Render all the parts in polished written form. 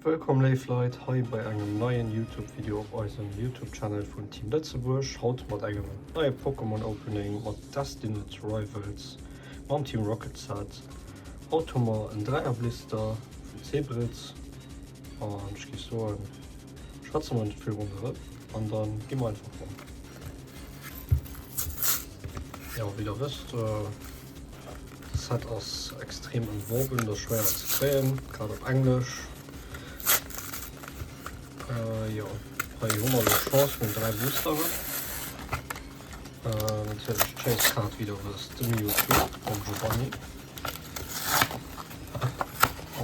Wëllkomm léif Leit hei bei engem neien Youtube Video op eisem Youtube Channel vun Team Lëtzebuerg. Haut mat engem neie Pokémon Opening mat Destined Rivals mam Team Rocket Set. Haut hu mer en Dräierblister vun Zebritz an ech géif soen schwätze mer net vill ronderëm an dann gi mer einfach ran. Jo wéi der wësst De Set ass extrem emworben, ass schwéier ze kréien, grad op Englesch. Jo, hei hu mer elo Chance vun 3 Boosteren. Natierlech d'Chase Card, wéi der wësst, de Mewtwo mam Giovanni.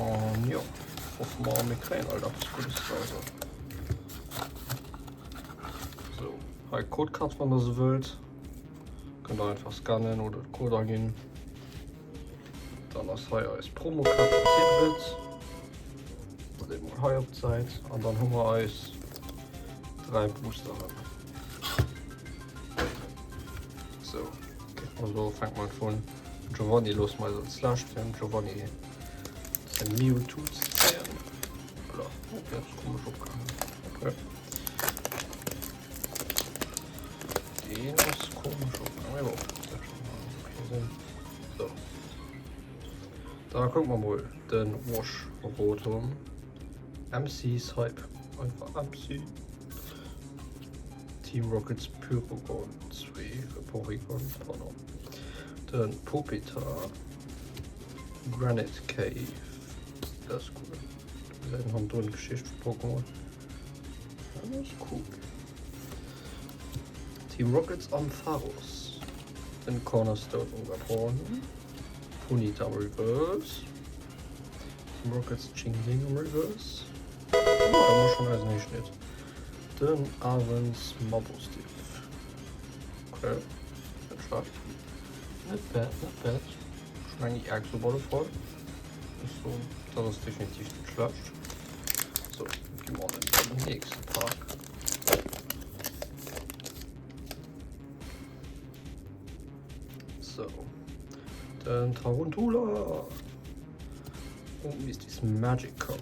An jo, hoffe mer, mir kréien alt eppes Guddes draus. Sou, hei d'Codecard, wann der se wëllt. Kënnt der einfach scannen oder de Code aginn. Dann ass hei eis Promokaart vun Zebrit. Dat leeë mer hei op d'Säit. An dann hu mer eis 3 Boosteren. Sou, also fänke mer einfach un. Giovanni loosse mer eis als lescht fir dem Giovanni säi Mewtwo ze zéien. Voilà, oh, dat ass komesch opgaangen. Okay. Deen ass komesch opgaangen. Jo, dat schon mal okay sinn. So. Da kucke mer mol den Wash Rotom. MC Sype. Einfach MC. Team Rockets Pyrogon 2, Porygon, pardon. Den Pupitar. Granite Cave. Dat ass cool. Do gesäit een hannendrun d'Geschicht vu Pokémon. Dat ass cool. Team Rockets Ampharos. Den Cornerstone Ogerpon. Ponyta am Reverse. Team Rockets Chingling am Reverse. Oh, da hu mer schonn eisen éischten Hit. Den Avens Mabosstiff. Okay, net schlecht. Net bad, net bad. Ech mengen EX op alle Fall. So, dat ass definitiv net schlecht. So, gi mer an den nächste Pak. So, den Taruntula. Und Misty's Magikarp.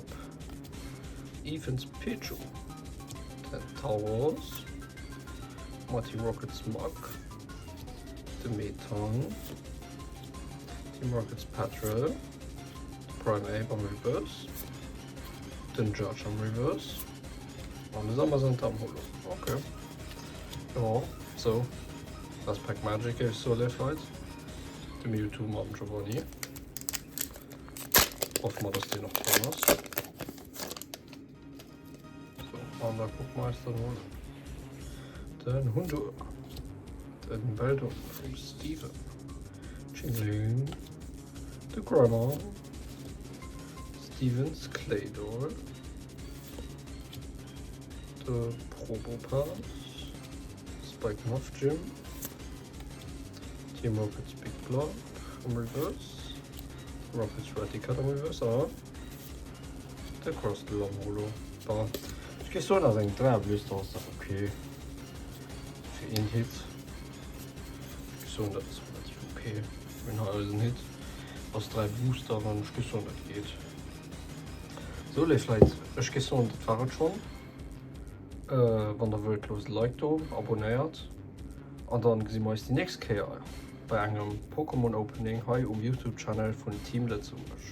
Ethan's Pichu. Den Tauros. Mighty Rockets Muk. De Metang. Team Rockets Patrol, Primeape am Reverse, den Judge am Reverse an de Zamazenta am Holo. Ok. Jo, sou. Last Pack Magic géif ech soen, léif Leit. De Mewtwo mam Giovanni. Hoffe mer, dass deen och dran ass. So, an da kucke mer eis dann mol den Hundur, den Beldum vum Steven, Chingling, de Grimer, Stevens Claydol, de Probopass, Spikemuth Gym, Team Rockets Big Blob am Reverse, Rockets Raticate am Reverse a De Crystal am Holo. Bah, ech géif soen ass eng 3 Blister ass dat ok fir een Hit. Ech géif soen dat ass relativ ok. Mir hunn hei eisen Hit aus 3 Boosteren. Ech géif soen dat geet. Sou léif Leit, ech géif soen dat war et schonn. Wann der wëllt loosst e Like do, abonnéiert an dann gesi mer eis déi nächst Kéier bei engem Pokémon Opening hei um Youtube Channel vun Team Lëtzebuerg.